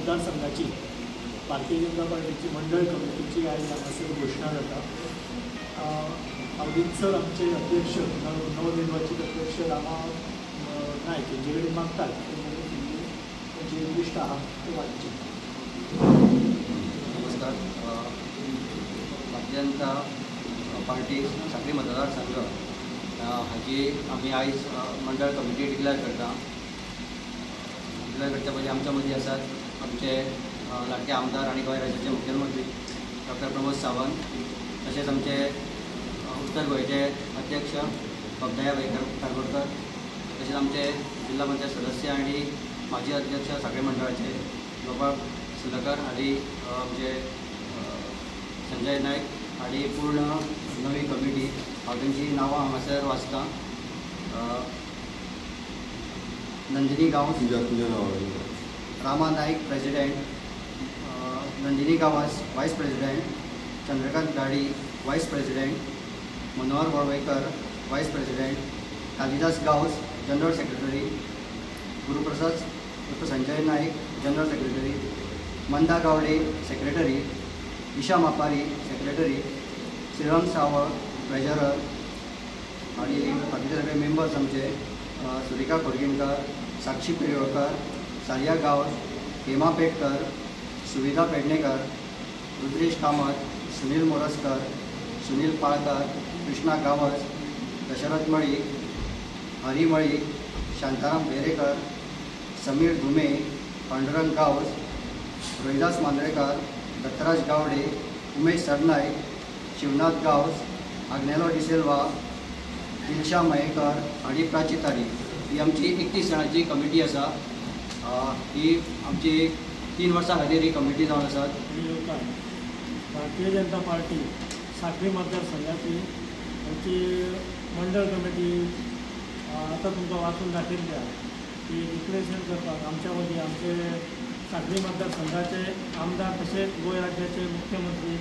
मतदारसंघाची भारतीय जनता पार्टीची मंडळ कमिटीची आयज हांगासर घोशणा जाता. हांव रितसर आमचे अध्यक्ष नवनिर्वाचित अध्यक्ष रामा नायक हेंचे कडेन मागतात तांची उद्दिश्ट आहा ते वाचचें. नमस्कार. भारतीय जनता पार्टी सांखळी मतदारसंघ हाजी आमी आयज मंडळ कमिटी डिक्लेअर करता. डिक्लेअर करच्या पयलीं आमच्या मदीं आसात आमचे लाडके आमदार आनी गोंय राज्याचे मुखेलमंत्री डॉक्टर प्रमोद सावंत, तशेंच आमचे उत्तर गोंयचे अध्यक्ष बबदया कारगोडकर, तशेंच आमचे जिल्हा पंचायत सदस्य आनी माजी अध्यक्ष सांखळी मंडळाचे गोपाळ सुलकर आनी आमचे संजय नायक आनी पूर्ण नवी कमिटी. हांव तेंची नांवां हांगासर वाचतां. Nandini Gawas, Rama Naik president, Nandini Gawas vice president, Chandrakant Gadi vice president, Manohar Valvaikar vice president, Kalidas Gawas general secretary, Guruprasad Dr. Sanjay Naik general secretary, Manda Gawde secretary, Isha Mapari secretary, Shrirang Sawal treasurer आनी बाकीचे सगळे members आमचे सुरेखा खोडगिणकर, साक्षी पिरवळकर, सारिया गांवस, हेमा पेटकर, सुविधा पेडणेकर, रुद्रेश कामत, सुनील मोरजकर, सुनील पाळकर, कृष्णा गांवस, दशरथ मळीक, हरी मळीक, शांताराम बेरेकर, समीर धुमे, पांडुरंग गांवस, रोहिदास मांद्रेकर, दत्तराज गावडे, उमेश सरनाईक, शिवनाथ गांवस, आग्नेलो डिसिल्वा, दिलशा मयेकर आनी प्राची तारी. ही आमची 31 जाणांची committee आसा. ही आमची 3 वर्सां खातीर ही कमिटी जावन आसात. भारतीय जनता पार्टी सांखळी मतदारसंघाची आमची मंडळ कमिटी आतां तुमकां वाचून दाखयल्ली आहा ती डिक्लेरेशन करपाक आमच्या मदीं आमचे सांखळी मतदारसंघाचे आमदार तशेंच गोंय राज्याचे मुख्यमंत्री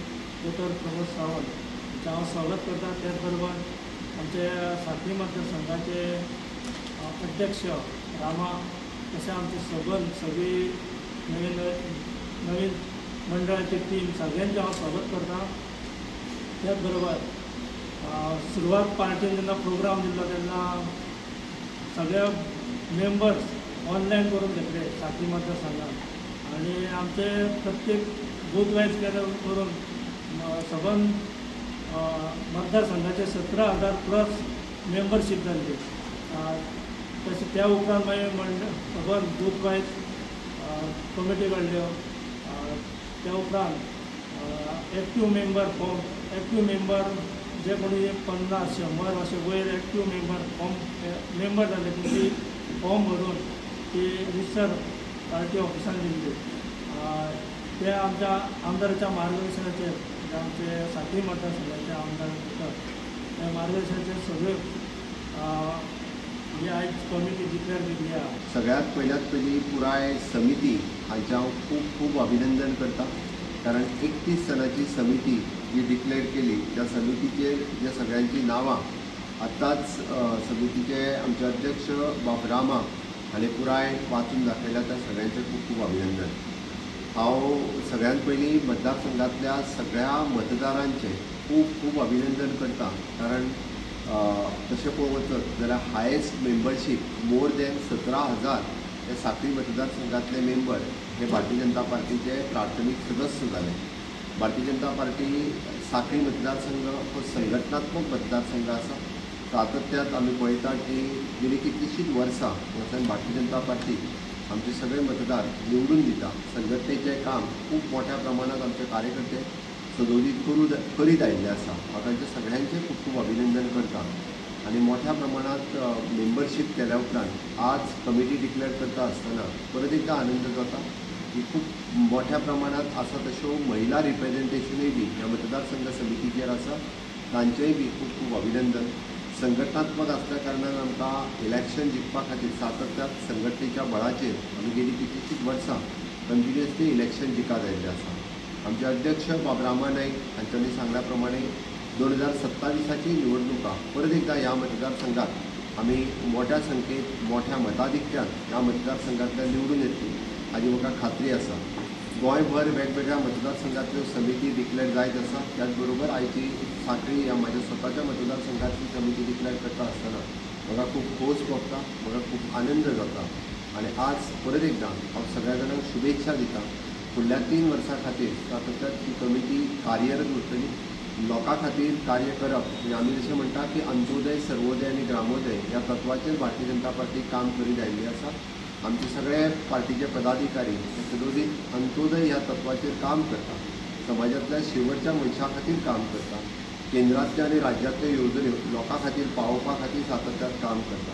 दोतोर प्रमोद सावंत हांचें हांव स्वागत करता. त्याच बरोबर आमचे सांखळी मतदारसंघाचे अध्यक्ष रामा तशें आमचे सगळी नवीन नवीन मंडळाची टीम सगळ्यांचें हांव स्वागत करता. त्याच बरोबर सुरवात पार्टीन जेन्ना प्रोग्राम दिल्लो तेन्ना सगळे मेंबर्स ऑनलायन करून घेतले सांखळी मतदारसंघात आनी आमचे प्रत्येक बूथ वायज करून सबंद मतदारसंघाचे 17,000 प्लस मेंबरशीप जाल्ली. तशें त्या उपरांत मागीर मंडळ सबंद बूथ वायज कमिटी काडल्यो. त्या उपरांत active member form, active member जे कोणी 50 100 अशे वयर एक्टीव मेंबर फॉर्म मेंबर जाले तेंची फॉर्म भरून ती रिजिस्टर पार्टी ऑफिसान दिल्ली. ते आमच्या आमदाराच्या मार्गदर्शनाचेर, आमचे सांखळी मतदारसंघाचे आमदार त्या मार्गदर्शनाचेर सगळ्यो ही आयज कमिटी डिक्लेअर केल्ली आहा. सगळ्यात पयल्यात पयली पुराय समिती हांचें हांव खूब खूब अभिनंदन करता, कारण 31 जाणांची समिती जी डिक्लेअर केली त्या समितीचेर ज्या सगळ्यांची नांवां आतांच समितीचे आमचे अध्यक्ष बाब रामा हाणें पुराय वाचून दाखयल्या, त्या सगळ्यांचें खूब खूब अभिनंदन. हांव सगळ्यात पयलीं मतदारसंघांतल्या सगळ्या मतदारांचें खूब खूब अभिनंदन करता, कारण तशें पळोवंक वचत जाल्यार हायेस्ट मेंबरशीप मोर दॅन 17,000 हे सांखळी मतदारसंघांतले मेंबर हे भारतीय जनता पार्टीचे प्राथमीक सदस्य जाले. भारतीय जनता पार्टी सांखळी मतदारसंघ हो संघटनात्मक मतदारसंघ आसा. सातत्यात आमी पळयता की गेली कितलीशींच वर्सां वचून भारतीय जनता पार्टी आमचे सगळे मतदार निवडून दिता. संघटनेचें काम खूब मोठ्या प्रमाणात आमचे कार्यकर्ते सदोदीत करीत आयिल्ले आसा. हांव तांचे सगळ्यांचें खूब खूब अभिनंदन करता आनी मोठ्या प्रमाणात मेंबरशीप केल्या उपरांत आज कमिटी डिक्लेअर करता आसतना परत एकदां आनंद जाता की खूब मोठ्या प्रमाणात आसा तश्यो महिला रिप्रेजेंटेशनूय बी ह्या मतदारसंघ समितीचेर आसा, तांचेंय बी खूब खूब अभिनंदन. संघटनात्मक आसल्या कारणान आमकां इलेक्शन जिखपा खातीर सातत्यात संघटनेच्या बळाचेर आमी गेली कितलीशींच वर्सां कंटिन्युअसली इलेक्शन जिखत आयिल्लें आसा. आमचे अध्यक्ष बाब रामा नायक हांच्यांनी सांगल्या प्रमाणे 2027 निवडणुका परत एकदां ह्या मतदारसंघात आमी मोठ्या संख्येत मोठ्या मताधिक्यान ह्या मतदारसंघांतल्यान निवडून येतली. हाजी म्हाका खात्री आसा. गोंयभर वेगवेगळ्या मतदारसंघातल्यो समिती डिक्लेअर जायत आसा. त्याच बरोबर आयची सांखळी ह्या म्हाज्या स्वताच्या मतदारसंघातली समिती डिक्लेअर करता आसतना म्हाका खूब खोस भोगता, म्हाका खूब आनंद जाता आनी आज परत एकदां हांव सगळ्या जाणांक शुभेच्छा दिता. फुडल्या 3 वर्सां खातीर सातत्यान ही कमिटी कार्यरत उरतली. लोकां खातीर कार्य करप म्हणजे आमी जशें म्हणटा की अंत्योदय, सर्वोदय आनी ग्रामोदय ह्या तत्वाचेर भारतीय जनता पार्टी काम करीत आयिल्ली आसा. आमचे सगळे पार्टीचे पदाधिकारी हे सदोदीत अंत्योदय ह्या तत्वाचेर काम करता, समाजांतल्या शेवटच्या मनशा खातीर काम करता, केंद्रांतल्या आनी राज्यांतल्यो येवजण्यो लोकां खातीर पावोवपा खातीर सातत्यान काम करता.